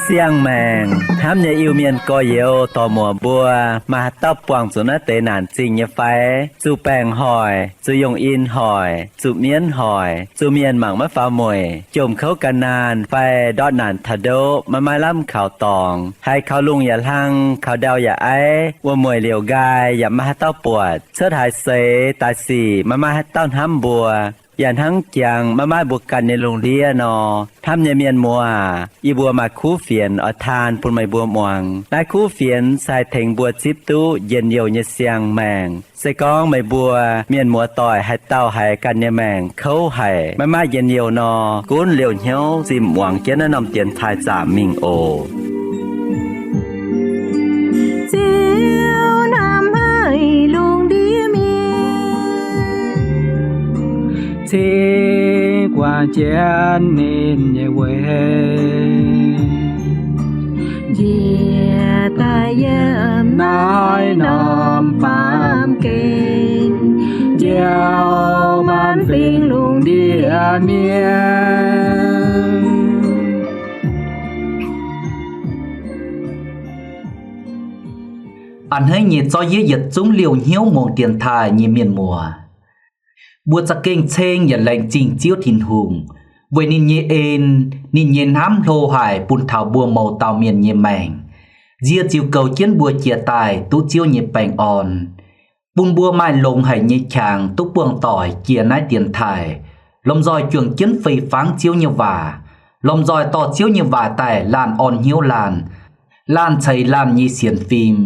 Siang-maengc hnamv nyei Iu-Mienh gorx-youz dorc-muoc mbuo, maaih haaix dauh buangh zuqc naaiv deix naanc zingh nyei fai? Zuqc baengc hoic, zuqc yongh in hoic, zuqc mienv hoic, zuqc mienh mangc maiv faaux mueic, jomc kouv gan naanh fai ndortv naanc taux ndoqv maiv maaih lamh kaux dorngx, haiz kaux lungh yaac hlang, kaux ndau yaac aiv, wuom-mueic liouc nqaai yaac maiv maaih haaix dauh buatc, cuotv haaix seix daaih sic maiv maaih haaix dauh hnamv mbuo, yaac hnangv jangx maiv maaih mbuo ganh nyei lungh ndiev nor. Hnamv nyei mienh muoz aac, yie mbuo maaih kuv fienx oix taan bun meih mbuo muangx. Naaiv kuv fienx se haih tengx mbuo zipv duqv njien-youh nyei siang-maengc. Se gorngv meih mbuo mienh muoz doic haaix dauh haiz ganh nyei maengc kouv haic, maiv maaih njien-youh nor, gunv liouh hnyouv zinh muangx jienv naaiv norm dienx taaih zaamc mingh oc. Ziouv hnamv haic lungh ndiev mienh, cingx guangc jienv ninh nyei weic, njiec daaih yiem naaiv norm baamh gen, njoux maanc fingx lungh ndiev mienh. A'hneiv nyei zorqv yie yietc zungv liouh hnyouv muangx dienx taaih nyei mienh muoz, mbuo za'gengh ceng yaac laengz zingh Ziouv Tin-Hungh weic ninh nyei en, ninh nyei hnamv hlo haic bun taux mbuo mouz dauh mienh nyei maengc. Nzie ziux goux jienv mbuo jiex daaih duqv Ziouv nyei baengh orn, bun mbuo maaih longx haic nyei qangx duqv buangh doic jiex naaiv dienx taaih, lomh nzoih juangc jienv fei fangv Ziouv nyei waac, lomh nzoih dorh Ziouv nyei waac daaih laanh orn hnyouv laanh, laanh ceix laanh nyei sienx fim,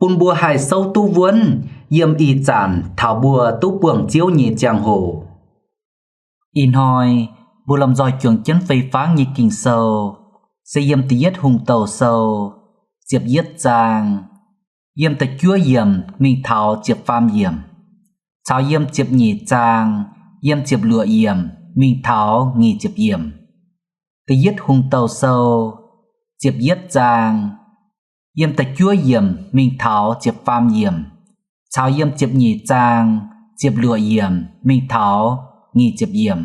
bun mbuo haih souv duqv wuonv yiem ih zanc taux mbuo duqv buangh Ziouv nyei ziangh hoc. Ih hnoi mbuo lomh nzoih juangc jienv fei fangv nyei Ging-Sou se yiem Da'yietv Hungh Douh Sou ziepc yietv zaang, yiem da'juov yiemc mingh taux ziepc faam yiemc, caux yiem ziepc nyeic zaang, yiem ziepc luoqc yiemc mingh taux nyic ziepc yiemc. Da'yietv Hungh Douh Sou ziepc yietv zaang, yiem da'juov yiemc mingh taux ziepc faam yiemc, caux yiem ziepc nyeic zaang, ziepc luoqc yiemc mingh taux nyic ziepc yiemc.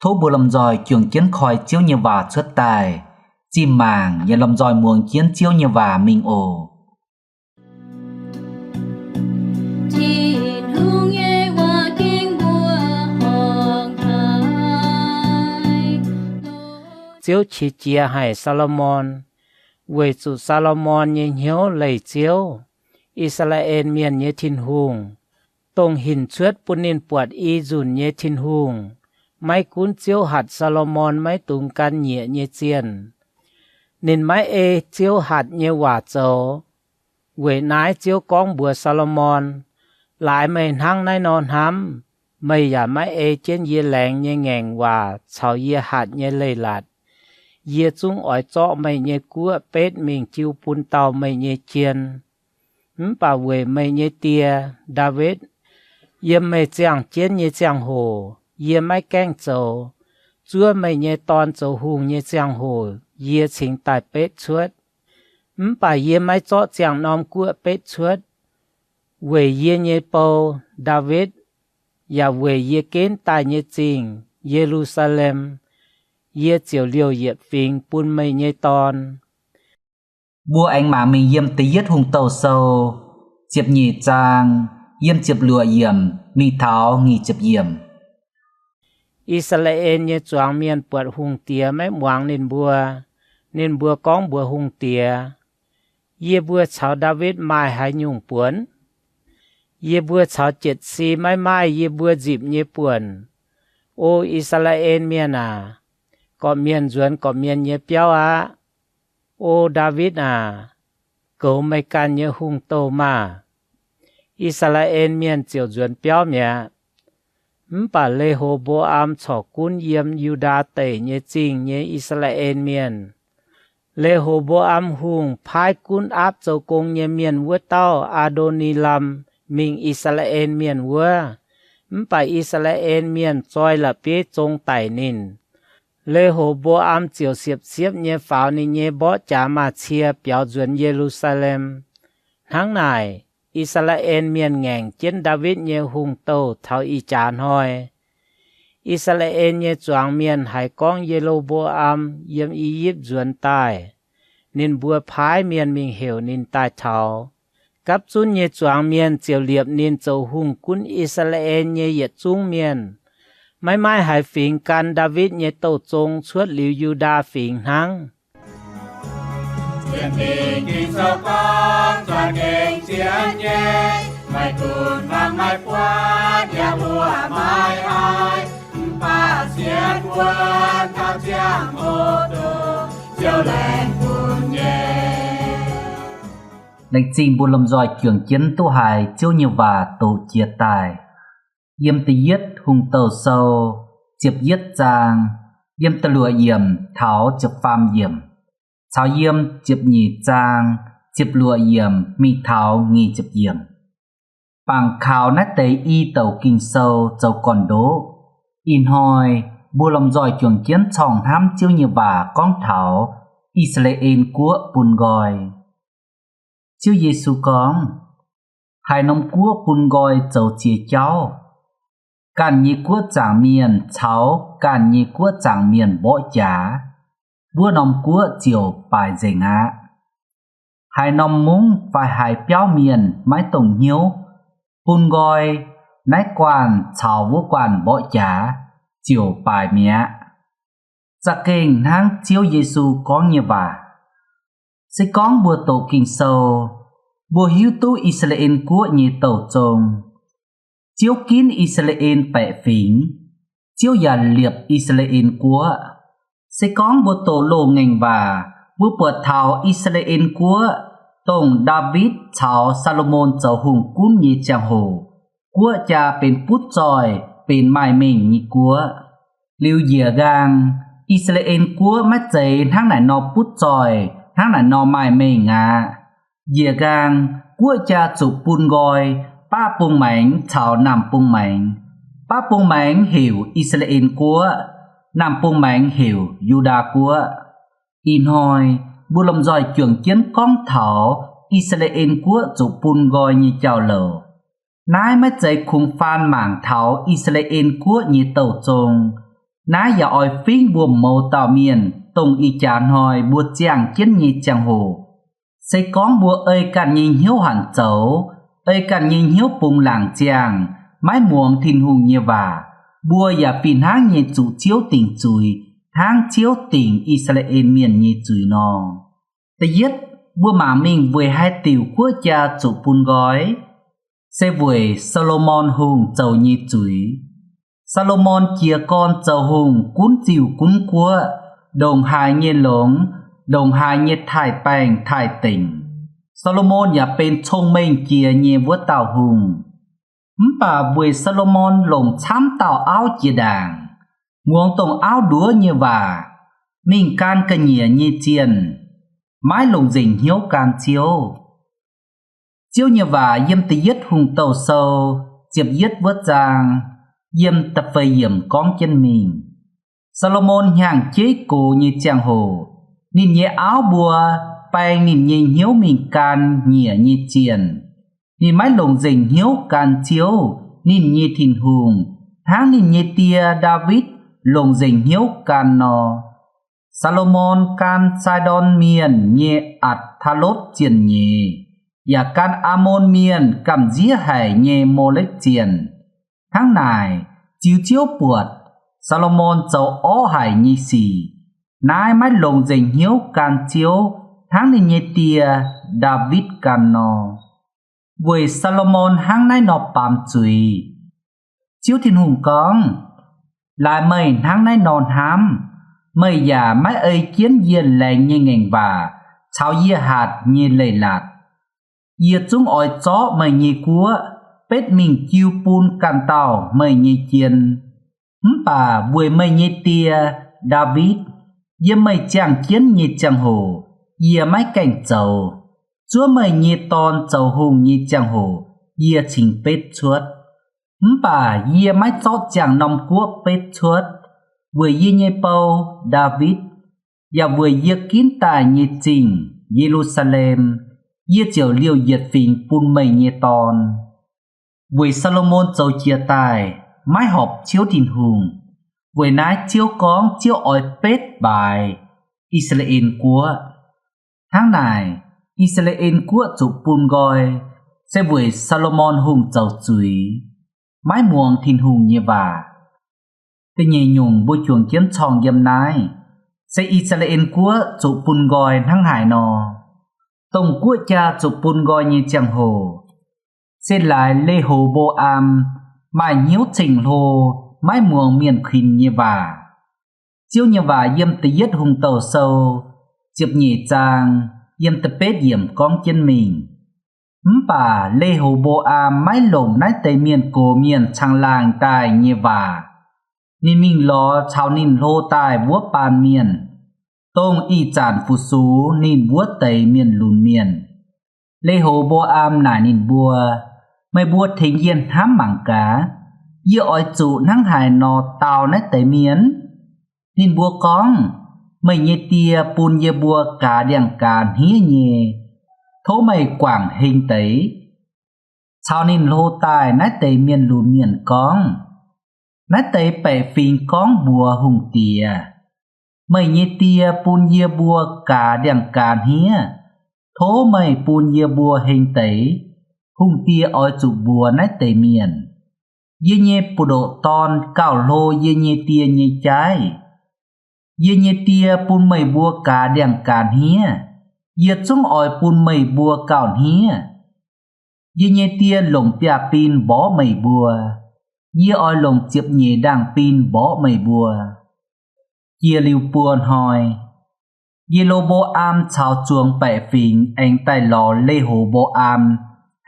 Tov mbuo lomh nzoih juangc jienv koi Ziouv nyei waac cuotv daaih, zinh maangc yaac lomh nzoih muangx jienv Ziouv nyei waac mingh oc. Tin-Hungh nyei waac ging mbuo horngc haic. Ziouv qiex jiez haic Saa^lo^morn, weic zuqc Saa^lo^morn nyei hnyouv leih Ziouv, I^saa^laa^en Mienh nyei Tin-Hungh, dongh hinc cuotv bun ninh buatc i nzunc nyei Tin-Hungh. Maiv gunv Ziouv hatc Saa^lo^morn maiv dungx gan nyieqc nyei zienh, ninh maiv ei Ziouv hatc nyei waac zoux. Weic naaiv Ziouv gorngv mbuox Saa^lo^morn, Laaix meih hnangv naaiv nor hnamv, meih yaac maiv ei jienv yie laengz nyei ngaengc waac caux yie hatc nyei leiz-latc. Yie zungv oix zorqv meih nyei guoqv betv mingh jiu bun dauh meih nyei jien. Mv baac weic meih nyei die, Ndaawitv, yiem meih ziangh jienv nyei ziangh hoc yie maiv gaengh zoux. Zuov meih nyei dorn zoux hungh nyei ziangh hoc yie cingx daaih betv cuotv. Mv baac yie maiv zorqv ziangh norm guoqv betv cuotv. Weic yie nyei bou, Ndaawitv, yaac weic yie genv daaih nyei zingh, Ye^lu^saa^lem, yie ziouc liouc yietc fingx bun meih nyei dorn. Mbuo aengx mangc mingh yiem Da'yietv Hungh Douh Sou ziepc nyeic zaang, yiem ziepc luoqc yiemc mingh taux nyic ziepc yiemc. I^saa^laa^en nyei zuangx mienh buatc hungh diex maiv muangx ninh mbuo. Ninh mbuo gorngv mbuox hungh diex, Yie mbuo caux Ndaawitv maaih haaix nyungc buonc? Yie mbuo caux Jetsii maiv maaih yie mbuo nzipc nyei buonc. O I^saa^laa^en Mienh aac, gorqv-mienh nzuonx gorqv-mienh nyei biauv aqv. O Ndaawitv aac, goux meih ganh nyei hungh douh maah! I^saa^laa^en Mienh ziouc nzuonx biauv mi'aqv. Mv baac Le^ho^mbo^am corc gunv yiem Yu^ndaa Deic nyei zingh nyei I^saa^laa^en Mienh. Le^ho^mbo^am Hungh paaiv gunv aapv zoux gong nyei mienh wuov dauh, Aa^ndo^ni^lam, mingh I^saa^laa^en Mienh wuov. Mv baac I^saa^laa^en Mienh zoi la'bieiv zong daic ninh. Le^ho^mbo^am ziouc siepv-siepv nyei faaux ninh nyei mborqv jaax maaz-cie biaux nzuonx Ye^lu^saa^lem. Hnangv naaic, I^saa^laa^en Mienh ngaengc jienv Ndaawitv nyei hungh douh taux ih jaax hnoi. I^saa^laa^en nyei zuangx mienh haiz gorngv Ye^lo^mbo^am yiem I^yipv nzuonx daaih, ninh mbuo paaiv mienh mingh heuc ninh daaih taux. Gapv zunv nyei zuangx mienh ziouc liepc ninh zoux hungh gunv I^saa^laa^en nyei yietc zungv mienh. Maiv maaih haaix fingx gan Ndaawitv nyei douh zong cuotv liuz Yu^ndaa Fingx hnangv. Laengz zingh mbuo lomh nzoih juangc jienv duqv haiz Ziouv nyei waac doqc jiex daaih. Yiem Da'yietv Hungh Douh Sou, ziepc yietv zaang, yiem da'luoqc yiemc taux ziepc faam yiemc, caux yiem ziepc nyeic zaang, ziepc luoqc yiemc mingh taux nyic ziepc yiemc. Bangc kaux naaiv deix i douc Ging-Sou zoux gorn-ndoqv. Ih hnoi mbuo lomh nzoih juangc jienv corngh hnamv Ziouv nyei waac gorngv taux I^saa^laa^en guoqv bun nqoi. Ziouv Yesu gorngv, haaix norm guoqv bun nqoi zoux ziex jauv. Ganh nyei guoqv zaangc mienh caux ganh nyei guoqv zaangc mienh mborqv jaax, wuov norm guoqv ziouc baaix nzengc aqv. Haaix norm mungv fai haaix biauv mienh maiv dongh hnyouv, bun nqoi naaiv guanh caux wuov guanh mborqv jaax, ziouc baaix mi'aqv. Za'gengh hnangv Ziouv Yesu gorngv nyei waac. Se gorngv mbuo doqc Ging-Sou, mbuo hiuv duqv I^saa^laa^en guoqv nyei douh zong. Ziouv ginv I^saa^laa^en baeqc fingx, Ziouv yaac liepc I^saa^laa^en guoqv. Se gorngv mbuo doqc loz-ngaengc waac, mbuo buatc taux I^saa^laa^en guoqv, dongh Ndaawitv caux Saa^lo^morn zoux hungh gunv nyei ziangh hoc, guoqv jaa benx butv zoih, benx maaih mengh nyei guoqv. Liuz njiec nqaang, I^saa^laa^en guoqv maiv zeiz hnangv naaic nor butv zoih, hnangv naaic nor maaih mengh aqv. Njiec nqaang, guoqv jaa zuqc bun nqoi, baqv bung maengx caux naamh bung maengx. Baqv bung maengx heuc I^saa^laa^en guoqv, naamh bung maengx heuc Yu^ndaa guoqv. Ih hnoi, mbuo lomh nzoih juangc jienv gorngv taux I^saa^laa^en guoqv zuqc bun nqoi nyei jauv-louc. Naaiv maiv zeiz kungx faan mangc taux I^saa^laa^en guoqv nyei douh zong. Naaiv yaac oix fingv mbuo mouz dauh mienh, dongh ih jaax hnoi mbuo ziangh jienv nyei ziangh hoc. Se gorngv mbuo ei ganh nyei hnyouv hanc zoux, ei ganh nyei hnyouv bungx laangc ziangh, maiv muangx Tin-Hungh nyei waac, mbuo yaac fih hnangv nyei zuqc Ziouv dingc zuiz, hnangv Ziouv dingc I^saa^laa^en Mienh nyei zuiz nor. Da'yietv, mbuo mangc mingh weic haaix diuc guoqv jaa zuqc bun nqoi? Se weic Saa^lo^morn Hungh zoux nyei zuiz. Saa^lo^morn jiez gorn zoux hungh gunv ziuh gunv guoqv, ndongc haaix nyei longx, ndongc haaix nyei taaih-baengh taaih-dengc. Saa^lo^morn yaac benx cong-mengh jiex nyei wuov dauh hungh. Mv baac weic Saa^lo^morn longc camv dauh auv jiex ndaangc, muangx dongh auv nduov nyei waac, mingh gan ga'nyiec nyei zienh, maiv longc nzengc hnyouv gan Ziouv. Ziouv nyei waac yiem Da'yietv Hungh Douh Sou ziepc yietv wuov zaang, yiem da'feix yiemc gorngv jienv mingh. Saa^lo^morn hnyangx-jeiv gox nyei ziangh hoc, ninh nyei auv mbuo baeng ninh nyei hnyouv mingh gan nyiec nyei zienh. Ninh maiv longc nzengc hnyouv gan Ziouv, ninh nyei Tin-Hungh, hnangv ninh nyei die, Ndaawitv, longc nzengc hnyouv gan nor. Saa^lo^morn gan Sai^ndorn Mienh nyei Atc^taa^lotv Zienh nyeiz, yaac gan Aamon Mienh gamh nziev haic nyei Mo^lekv Zienh. Hnangv naaic, ziux Ziouv buatc, Saa^lo^morn zoux orqv haic nyei sic. Naaiv maiv longc nzengc hnyouv gan Ziouv hnangv ninh nyei die, Ndaawitv, gan nor. Weic Saa^lo^morn hnangv naaiv nor baamz zuiz, Ziouv Tin-Hungh gorngv, Laaix meih hnangv naaiv nor hnamv, meih yaac maiv ei jienv yie laengz nyei ngaengc waac caux yie hatc nyei leiz-latc. Yie zungv oix zorqv meih nyei guoqv betv mingh jiu bun ganh dauh meih nyei jien. Mv baac weic meih nyei die, Ndaawitv, yiem meih ziangh jienv nyei ziangh hoc yie maiv gaengh zoux. Zuov meih nyei dorn zoux hungh nyei ziangh hoc yie cingx betv cuotv. Mv baac yie maiv zorqv ziangh norm guoqv betv cuotv. Weic yie nyei bou, Ndaawitv, yaac weic yie ginv daaih nyei zingh, Ye^lu^saa^lem, yie ziouc liouh yietc fingx bun meih nyei dorn. Weic Saa^lo^morn zoux jiex daaih maiv horpc Ziouv Tin-Hungh. Weic naaiv Ziouv gorngv Ziouv oix betv baaix I^saa^laa^en Guoqv. Hnangv naaic, I^saa^laa^en Guoqv zuqc bun nqoi se weic Saa^lo^morn Hungh zoux zuiz, maiv muangx Tin-Hungh nyei waac. Da'nyeic nyungc mbuo juangc jienv corng yiem naaiv, se I^saa^laa^en Guoqv zuqc bun nqoi hnangv haaix nor. Dongh guoqv jaa zuqc bun nqoi nyei ziangh hoc, se laaix Le^ho^mbo^am maaih hnyouv ceng-hlo, maiv muangx mienh kuinx nyei waac. Ziouv nyei waac yiem Da'yietv Hungh Douh Sou ziepc nyeic zaang yiem da'betv yiemc gorngv jienv mingh, Mv baac Le^ho^mbo^am maiv longc naaiv deix mienh gox mienh caangh laangh daaih nyei waac. Ninh mingh lorz caux ninh hlo daaih wuov baan mienh, dongh ih zanc fu-sux ninh wuov deix mienh lunx mienh. Le^ho^mbo^am naaic ninh mbuo, Meih mbuo tengx yie hnamv mangc gaax. Yie oix zuqc hnangv haaix nor dau naaiv deix mienh? Ninh mbuo gorngv, Meih nyei die bun yie mbuo gaax ndiangx-gaaz hniev nyei. Tov meih guangc heng deix. Caux ninh hlo daaih naaiv deix mienh lunx mienh gorngv, Naaiv deix baeqc fingx gorngv mbuox hungh diex, Meih nyei die bun yie mbuo gaax ndiangx-gaaz hniev. Tov meih bun yie mbuo heng deix. Hungh diex oix zuqc mbuox naaiv deix mienh, Yie nyei buoz-ndoqv dorn gauh hlo yie nyei die nyei jaiv. Yie nyei die bun meih mbuo gaax ndiangx-gaaz hniev. Yie zungv oix bun meih mbuo gauh hniev. Yie nyei die longc biaav-bin mborqv meih mbuo. Yie oix longc ziepc nyeic ndaangh-bin mborqv meih mbuo. Jiex liuz buo hnoi, Ye^lo^mbo^am caux zuangx baeqc fingx aengx daaih lorz Le^ho^mbo^am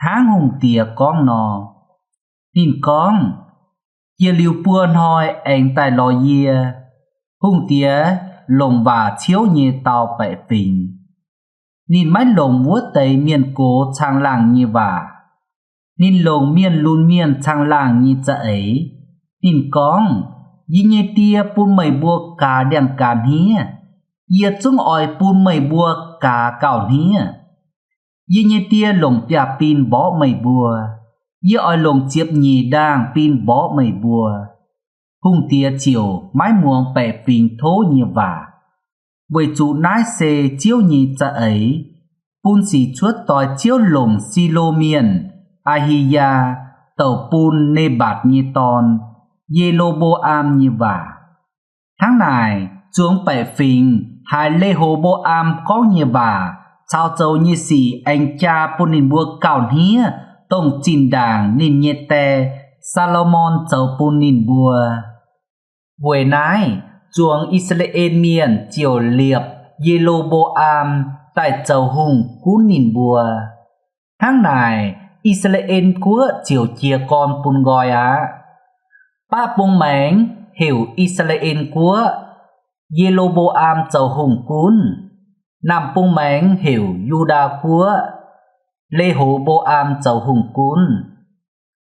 hnangv hungh diex gorngv nor. Ninh gorngv, Jiex liuz buo hnoi aengx daaih lorz yie. Hungh diex longc waac ciouv nyei dau baeqc fingx. Ninh maiv longc wuov deix mienh gox caangh laangh nyei waac. Ninh longc mienh lunx mienh caangh laangh nyei za'eix. Ninh gorngv, Yie nyei die bun meih mbuo gaax ndiangx-gaaz hniev. Yie zungv oix bun meih mbuo gaax gauh hniev. Yie nyei die longc biaav-bin mborqv meih mbuo. Yie oix longc ziepc nyeic ndaangh-bin mborqv meih mbuo. Hungh diex ziouc maiv muangx baeqc fingx tov nyei waac, weic zuqc naaiv se Ziouv nyei za'eix, bun sic cuotv doix Ziouv longc Silo Mienh, Aa^hi^yaa, douc bun Ne^mbatc nyei dorn, Ye^lo^mbo^am nyei waac. Hnangv naaic, zuangx baeqc fingx haiz Le^ho^mbo^am gorngv nyei waac caux zoux nyei sic aengx jaa bun ninh mbuo gauh hniev dongh zinh ndaangc ninh nyei die, Saa^lo^morn, zoux bun ninh mbuo. Weic naaiv, zuangx I^saa^laa^en Mienh ziouc liepc Ye^lo^mbo^am daaih zoux hungh gunv ninh mbuo. Hnangv naaic, I^saa^laa^en Guoqv ziouc jiez gorn bun nqoi aqv. Baqv bung maengx heuc I^saa^laa^en Guoqv, Ye^lo^mbo^am zoux hungh gunv. Naamh bung maengx heuc Yu^ndaa Guoqv, Le^ho^mbo^am zoux hungh gunv.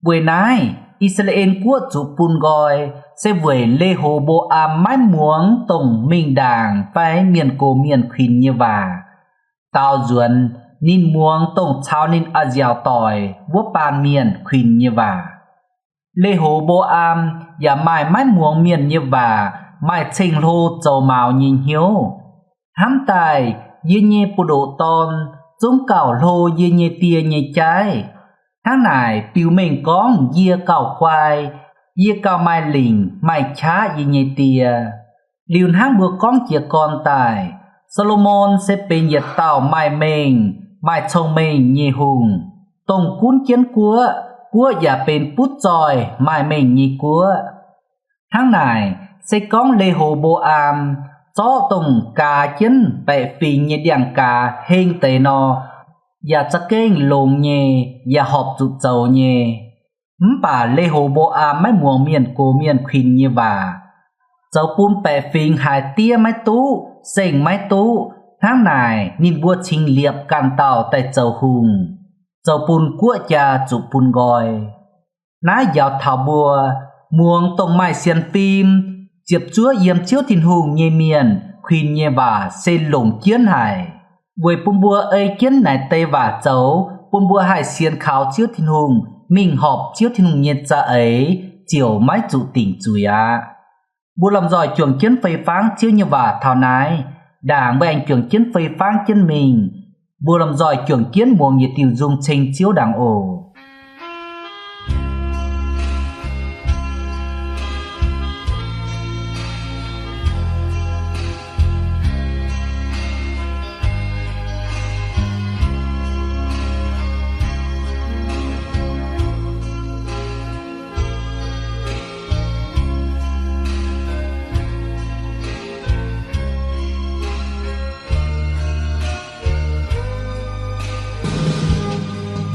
Weic naaiv, I^saa^laa^en Guoqv zuqc bun nqoi se weic Le^ho^mbo^am maiv muangx dongh mingh ndaangc fai mienh gox mienh kuinx nyei waac. Daaux nzuonx ninh muangx dongh caux ninh a'nziaauc doic wuov baan mienh kuinx nyei waac. Le^ho^mbo^am yaac maaih maiv muangx mienh nyei waac, maaih ceng-hlo zoux maux nyei hnyouv. Hnamv daaih, Yie nyei buoz-ndoqv dorn zungv gauh hlo yie nyei die nyei jaiv. Hnangv naaic biux mengh gorngv yie gauh guai, yie gauh maaih lingc maaih qaqv yie nyei die. Liuz hnangv mbuo gorngv jiez gorn daaih, Saa^lo^morn se benx yietc dauh maaih mengh maaih cong-mengh nyei hungh, dongh gunv jienv guoqv, guoqv yaac benx butv zoih maaih mengh nyei guoqv. Hnangv naaic, se gorngv Le^ho^mbo^am zorqv dongh gaaz jienv baeqc fingx nyei ndiangx-gaaz heng deix nor, yaac za'gengh longx nyei, yaac horpc zuqc zoux nyei. Mv baac Le^ho^mbo^am maiv muangx mienh gox mienh kuinx nyei waac, zoux bun baeqc fingx haiz diev maiv duqv, seng maiv duqv. Hnangv naaic, ninh mbuo cingx liepc ganh dauh daaih zoux hungh, zoux bun guoqv jaa zuqc bun nqoi. Naaiv njaaux taux mbuo muangx dongh maaih sienx fim, Ziepc zuoqv yiem Ziouv Tin-Hungh nyei mienh huin nyei waac se longc jienv haic, weic bun mbuo ei jienv naaic deix waac zoux, bun mbuo haih sienx kaux Ziouv Tin-Hungh, mingh horpc Ziouv Tin-Hungh nyei za'eix, ziouc maiv zuqc dingc zuiz aqv. Mbuo lomh nzoih juangc jienv fei fangv Ziouv nyei waac taux naaiv. Ndaangc mbuo aengx juangc jienv fei fangv jienv mingh. Mbuo lomh nzoih juangc jienv muangx yietc diuh nzung ceng Ziouv ndaangc oc.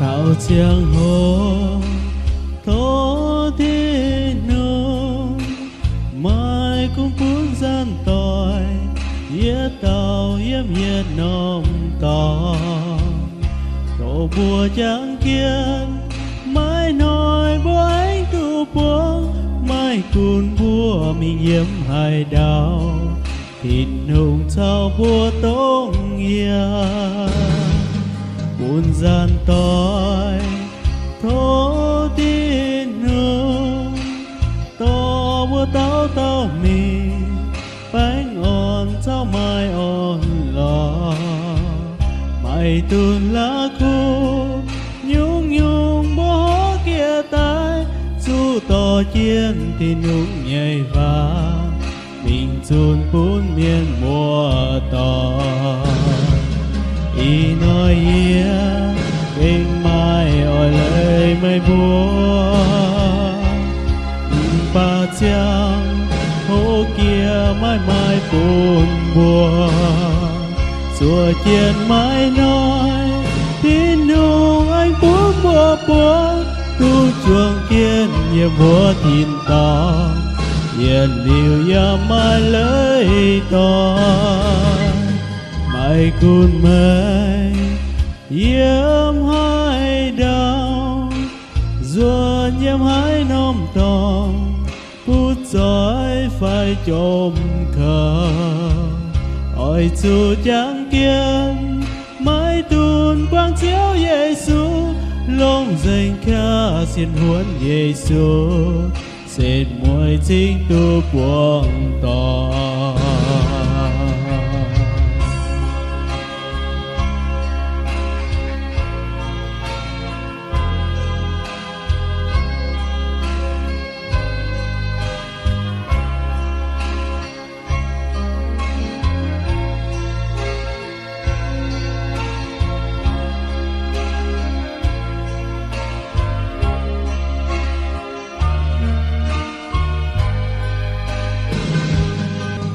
Taux ziangh hoc tov Tin-Hungh maiv gunv bun nzanc doic, yietc dauh yiem yietc norm dorngx, dongh mbuo jangx jienv maiv hnoi mbuo aengx duqv buangv, maiv gunv mbuo mingh yiem haaix ndau, Tin-Hungh caux mbuo dongh yiem. Bun nzanc doic tov Tin-Hungh dorh mbuo dauh dauh mingh, baengh orn caux maaih orn-lorqc, maaih dunh la'kuqv nyungc-nyungc mbuo horpc jiex daaih, zuqc dorh jienv Tin-Hungh nyei waac mingh zunc bun mienh muoz-doic. Ih hnoi yie gengh maaih oix leiz meih mbuo, mv baac ziangh hoc jiex maiv maaih bun mbuo. Zuoqc jienv maiv hnoi, Tin-Hungh aengx bun mbuo buangv duqv juangc jienv yiem mbuo tin-dorngh, yietc liuz yaac maaih leiz doic. Maiv gunv meih yiem haaix ndau, nzuonx yiem haaix norm dorngx, butv zoih fai jomc kouv, oix zuqc jangx jienv maiv dunh buangv Ziouv Yesu, longc nzengc qaqv sienx huonv Yesu, setv mueiz cingx duqv buangv doic.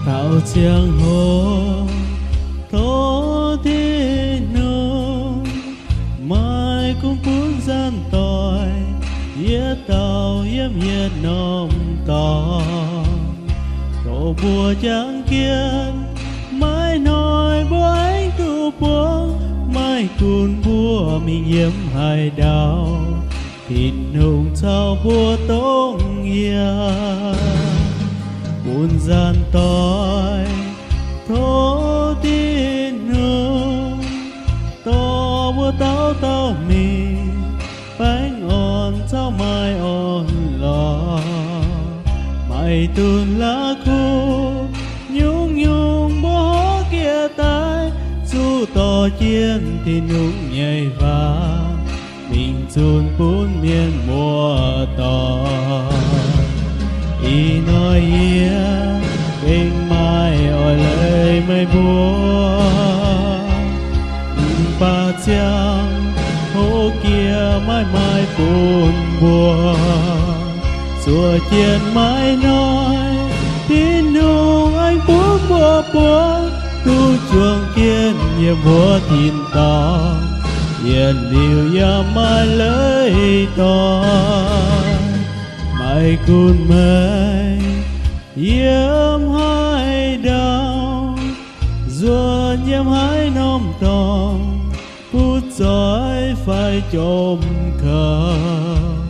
Taux ziangh hoc tov Tin-Hungh maiv gunv bun nzanc doic, yietc dauh yiem yietc norm dorngx, dongh mbuo jangx jienv maiv hnoi mbuo aengx duqv buangv, maiv gunv mbuo mingh yiem haaix ndau, Tin-Hungh caux mbuo dongh yiem. Bun nzanc doic tov Tin-Hungh dorh mbuo dauh dauh mingh, baengh orn caux maaih orn-lorqc, maaih dunh la'kuqv nyungc-nyungc mbuo horpc jiex daaih, zuqc dorh jienv Tin-Hungh nyei waac mingh zunc bun mienh muoz-doic. Ih hnoi yie gengh maaih oix leiz meih mbuo, mv baac ziangh hoc jiex maiv maaih bun mbuo. Zuoqc jienv maiv hnoi, Tin-Hungh aengx bun mbuo buangv duqv juangc jienv yiem mbuo tin-dorngh, yietc liuz yaac maaih leiz doic. Maiv gunv meih yiem haaix ndau, nzuonx yiem haaix norm dorngx, butv zoih fai jomc kouv,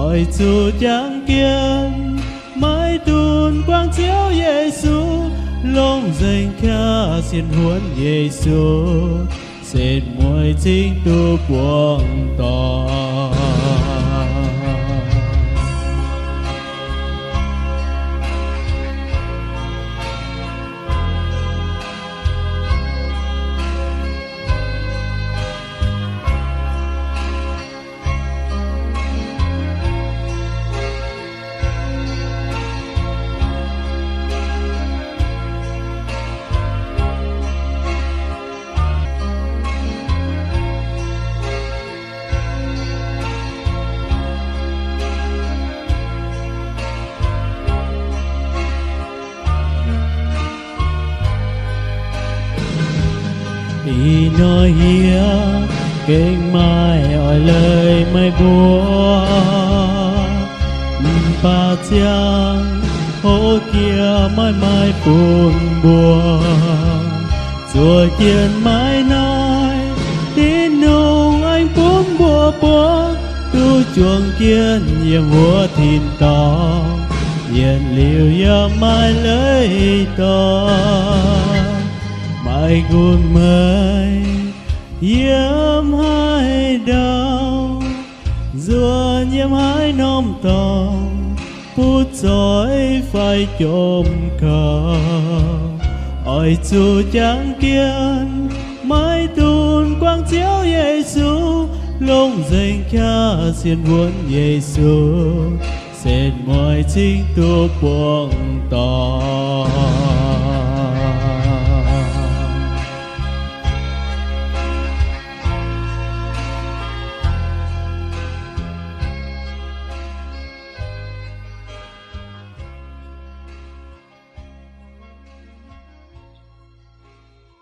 oix zuqc jangx jienv maiv dunh Bun buangv Ziouv Yesu, longc nzengc qaqv sienx huonx Yesu, setv mueiz cingv duqv buangh dorngx. Ih hnoi yie gengh maaih oix leiz meih mbuo, mv baac ziangh hoc jiex maaih maaih bun mbuo. Zuov jienv maiv hnoi, Tin-Hungh aengx bun mbuo buo duqv juangc jienv yiem wuov tin-dorngh, yietc liuz yaac maaih leiz dorh. Maiv gunv meih yiem haaix ndau, nzuonx yiem haaix norm dorngx, butv zoih fai jomc kouv, oix zuqc jangx jienv maiv dungx guangc Ziouv Yesu, longc nzengc qaqv sienx huonx Yesu, setv mueiz cingv duqv buangh dorngx.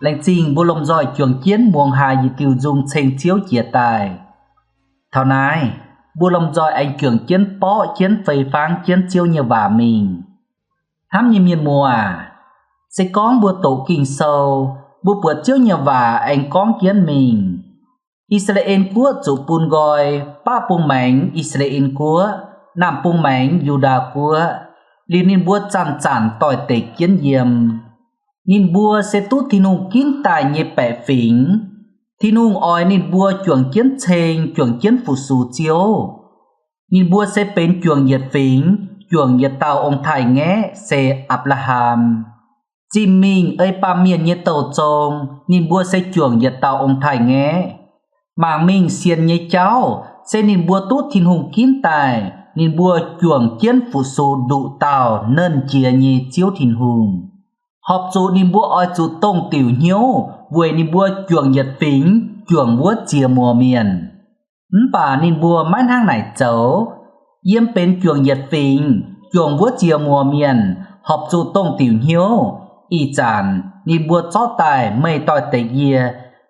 Laengz zingh mbuo lomh nzoih juangc jienv muangx haic yietc diuh nzung ceng Ziouv jiex daaih. Taux naaiv, mbuo lomh nzoih aengx juangc jienv borqv jienv fei fangv jienv Ziouv nyei waac mingh. Hnamv nyei mienh muoz, se gorngv mbuo doqc Ging-Sou, mbuo buatc Ziouv nyei waac aengx gorngv jienv mingh. I^saa^laa^en Guoqv zuqc bun nqoi, baqv bung maengx I^saa^laa^en Guoqv, naamh bung maengx Yu^ndaa Guoqv, liuz ninh mbuo zanc-zanc doix-dekc jienv yiem. Ninh mbuo se duqv Tin-Hungh ginv daaih nyei baeqc fingx. Tin-Hungh oix ninh mbuo juangc jienv ceng, juangc jienv fu-sux Ziouv. Ninh mbuo se benx juangc yietc fingx, juangc yietc dauh ong-taaix-ngaeqv, se Apc^laa^ham. Zinh mingh ei baamh mienh nyei douh zong, ninh mbuo se juangc yietc dauh ong-taaix-ngaeqv. Mangc mingh sienx nyei jauv se ninh mbuo duqv Tin-Hungh ginv daaih, ninh mbuo juangc jienv fu-sux nduqc dauh Nernh Jiex nyei Ziouv Tin-Hungh. Horpc zuqc ninh mbuo oix zuqc dongh diuc hnyouv weic ninh mbuo juangc yietc fingx juangc wuov ziex muoz mienh. Mv baac ninh mbuo maiv hnangv naaic zoux. Yiem benx juangc yietc fingx juangc wuov ziex muoz mienh horpc zuqc dongh diuc hnyouv. Ih zanc ninh mbuo zorqv daaih meih doix-dekc yie,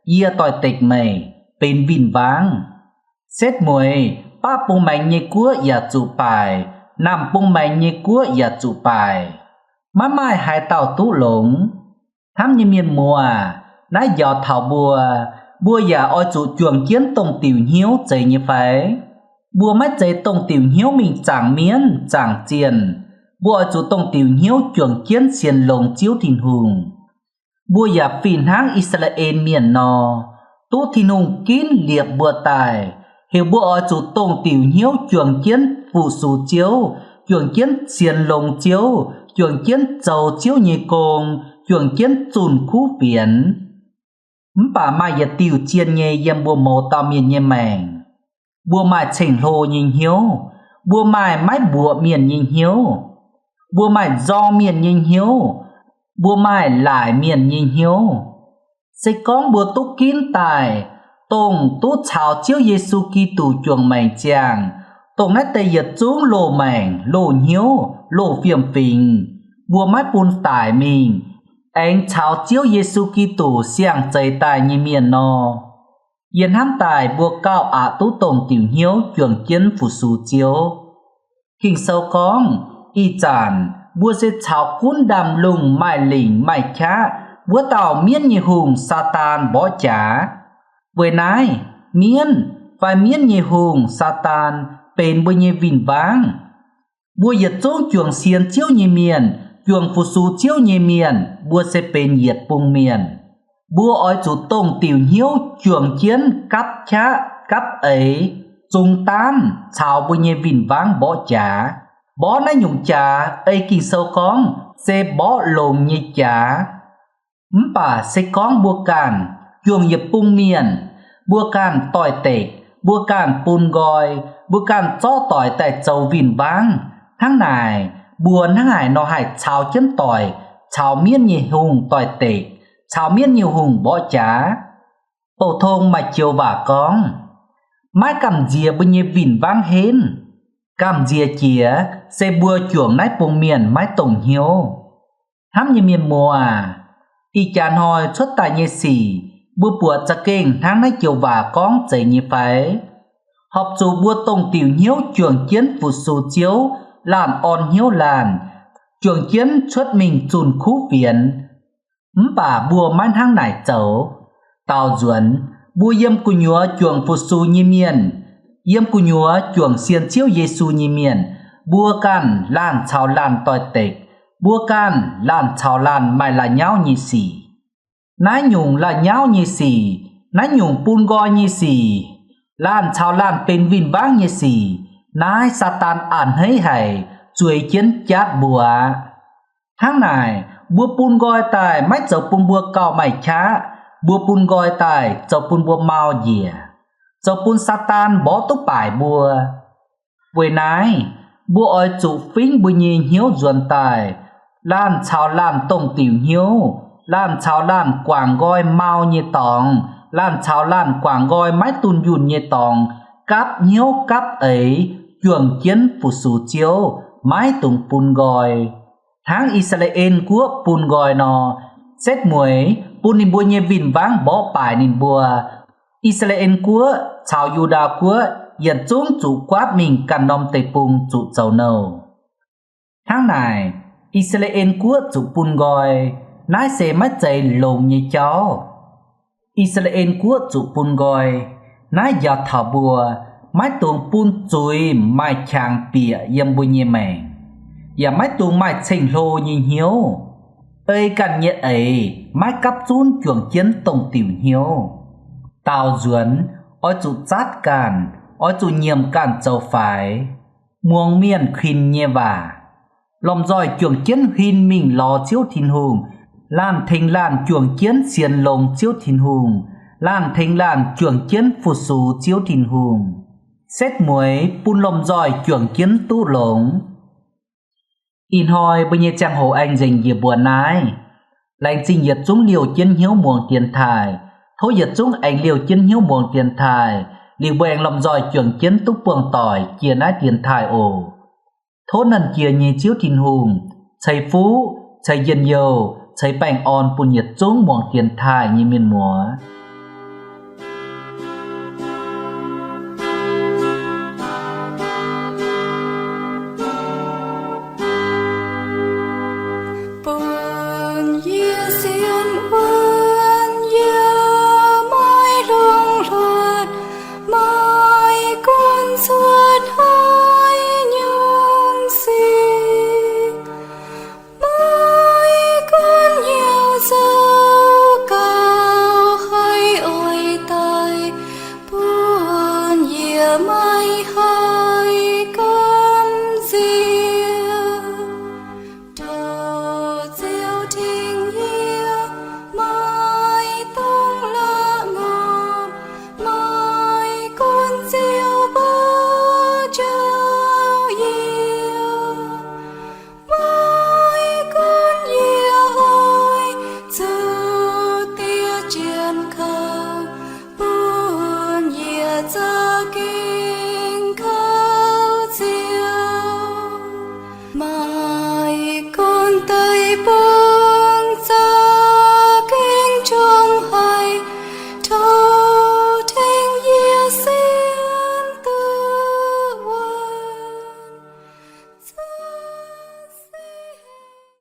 yie doix-dekc meih, benx win-wangv. Setv mueiz, baqv bung maengx nyei guoqv yaac zuqc baaic, naamh bung maengx nyei guoqv yaac zuqc baaic. Maiv maaih haaix dauh duqv longx. Hnamv nyei mienh muoz, naaiv njaaux taux mbuo, mbuo yaac oix zuqc juangc jienv dongh diuc hnyouv zeiz nyei fai? Mbuo maiv zeiz dongh diuc hnyouv mingh zaangc mienv zaangc zienh. Mbuo oix zuqc dongh diuc hnyouv juangc jienv sienx longx Ziouv Tin-Hungh. Mbuo yaac fih hnangv I^saa^laa^en Mienh nor, duqv Tin-Hungh ginv liepc mbuo daaih, heuc mbuo oix zuqc dongh diuc hnyouv juangc jienv fu-sux Ziouv, juangc jienv sienx longx Ziouv, juangc jienv zoux Ziouv nyei gong, juangc jienv zunh kuv fienx. Mv baac maaih yietc diuh zien nyei yiem mbuo mouz dauh mienh nyei maengc. Mbuo maaih ceng-hlo nyei hnyouv. Mbuo maaih maiv mbuoqc mienh nyei hnyouv. Mbuo maaih nzorng mienh nyei hnyouv. Mbuo maaih laaic mienh nyei hnyouv. Se gorngv mbuo duqv ginv daaih, dongh duqv caux Ziouv Yesu Giduc juangc maengc ziangh, dongh naaiv deix yietc zungv loz-maengc, loz-hnyouv, loz-fiem-fingx, mbuo maiv bun daic mingh, aengx caux Ziouv Yesu Giduc siang-zeix daaih nyei mienh nor, yie hnamv daaih mbuo gauh aqc duqv dongh diuc hnyouv juangc jienv fu-sux Ziouv. Ging-Sou gorngv, ih zanc mbuo se caux gunv ndaamv-lungh maaih lingc maaih qaqv wuov dauh mienv nyei hungh, Saadaan, mborqv jaax. Weic naaiv, mienv fai mienv nyei hungh, Saadaan, benx mbuo nyei win-wangv. Mbuo yietc zungv juangc sienx Ziouv nyei mienh, juangc fu-sux Ziouv nyei mienh, mbuo se benx yietc bung mienh. Mbuo oix zuqc dongh diuc hnyouv juangc jienv gapv qaqv gapv eix, zungx daamv caux mbuo nyei win-wangv mborqv jaax. Mborqv naaiv nyungc jaax ei Ging-Sou gorngv se mborqv longx nyei jaax. Mv baac se gorngv mbuo ganh juangc yietc bung mienh, mbuo ganh doix-dekc, mbuo ganh bun nqoi, mbuo ganh zorqv doic daaih zoux win-wangv, hnangv naaic mbuo hnangv haaix nor haih caux jienv doic caux mienv nyei hungh doix-dekc, caux mienv nyei hungh mborqv jaax? Bouh tong maaih joux waac gorngv, maiv gamh nziex mbuo nyei win-wangv henv. Gamh nziex jiex se mbuo juangc naaiv bung mienh maiv dongh hnyouv. Hnamv nyei mienh muoz aac, ih jaax hnoi cuotv daaih nyei sic, mbuo buatc za'gengh hnangv naaiv joux waac gorngv zeiz nyei fai? Horpc zuqc mbuo dongh diuc hnyouv juangc jienv fu-sux Ziouv, laanh orn hnyouv laanh, juangc jienv cuotv mingh zunh kuv fienx. Mv baac mbuo maiv hnangv naaic zoux. Daaux nzuonx, mbuo yiem gu'nyuoz juangc fu-sux nyei mienh, yiem gu'nyuoz juangc sienx Ziouv Yesu nyei mienh, mbuo ganh laanh caux laanh doix-dekc, mbuo ganh laanh caux laanh maaih la'nyauv nyei sic. Naaiv nyungc la'nyauv nyei sic, naaiv nyungc bun nqoi nyei sic, laanh caux laanh benx win-wangv nyei sic, naaiv Saadaan a'hneiv haic, zueiz jienv jatv mbuo aqv. Hnangv naaic, mbuo bun nqoi daaih maiv zoux bun mbuo gauh maaih qaqv, mbuo bun nqoi daaih zoux bun mbuo mau njiec, zoux bun Saadaan mborqv duqv baaic mbuo. Weic naaiv, mbuo oix zuqc fingv mbuo nyei hnyouv nzuonx daaih, laanh caux laanh dongh diuc hnyouv, laanh caux laanh guangc nqoi mau nyei dorngx, laanh caux laanh guangc nqoi maiv dunh yunh nyei dorngx, gapv hnyouv gapv eix, juangc jienv fu-sux Ziouv, maiv dungx bun nqoi. Hnangv I^saa^laa^en Guoqv bun nqoi nor, setv mueiz bun ninh mbuo nyei win-wangv mborqv baaic ninh mbuo. I^saa^laa^en Guoqv caux Yu^ndaa Guoqv yietc zungv zuqc guaatv mingh ganh norm deic-bung zuqc zoux nouh. Hnangv naaic, I^saa^laa^en Guoqv zuqc bun nqoi, naaiv se maiv zeiz longx nyei jauv. I^saa^laa^en Guoqv zuqc bun nqoi, naaiv njaaux taux mbuo maiv dungx bun zuiz maaih qangx bieqc yiem mbuo nyei maengc, yaac maiv dungx maaih ceng-hlo nyei hnyouv, ei ganh nyei eix maiv gapv zunv juangc jienv dongh diuc hnyouv. Daaux nzuonx, oix zuqc zatv ganh, oix zuqc nyiemc ganh zoux faix, muangx mienh kuinx nyei waac, lomh nzoih juangc jienv huin mingh lorz Ziouv Tin-Hungh, laanh tengx laanh juangc jienv sienx longx Ziouv Tin-Hungh, laanh tengx laanh juangc jienv fu-sux Ziouv Tin-Hungh, setv mueiz bun lomh nzoih juangc jienv duqv longx. Ih hnoi mbuo nyei ziangh hoc aengx nzengc njiec mbuo naaiv. Laengz zingh yietc zungv liouh jienv hnyouv muangx dienx taaih. Tov yietc zungv aengx liouh jienv hnyouv muangx dienx taaih, liuz mbuo aengx lomh nzoih juangc jienv duqv buangh doic jiex naaiv dienx taaih oc. Tov Nernh Jiex nyei Ziouv Tin-Hungh ceix fuqv, ceix njien-youh, ceix baengh orn bun yietc zungv muangx dienx taaih nyei mienh muoz.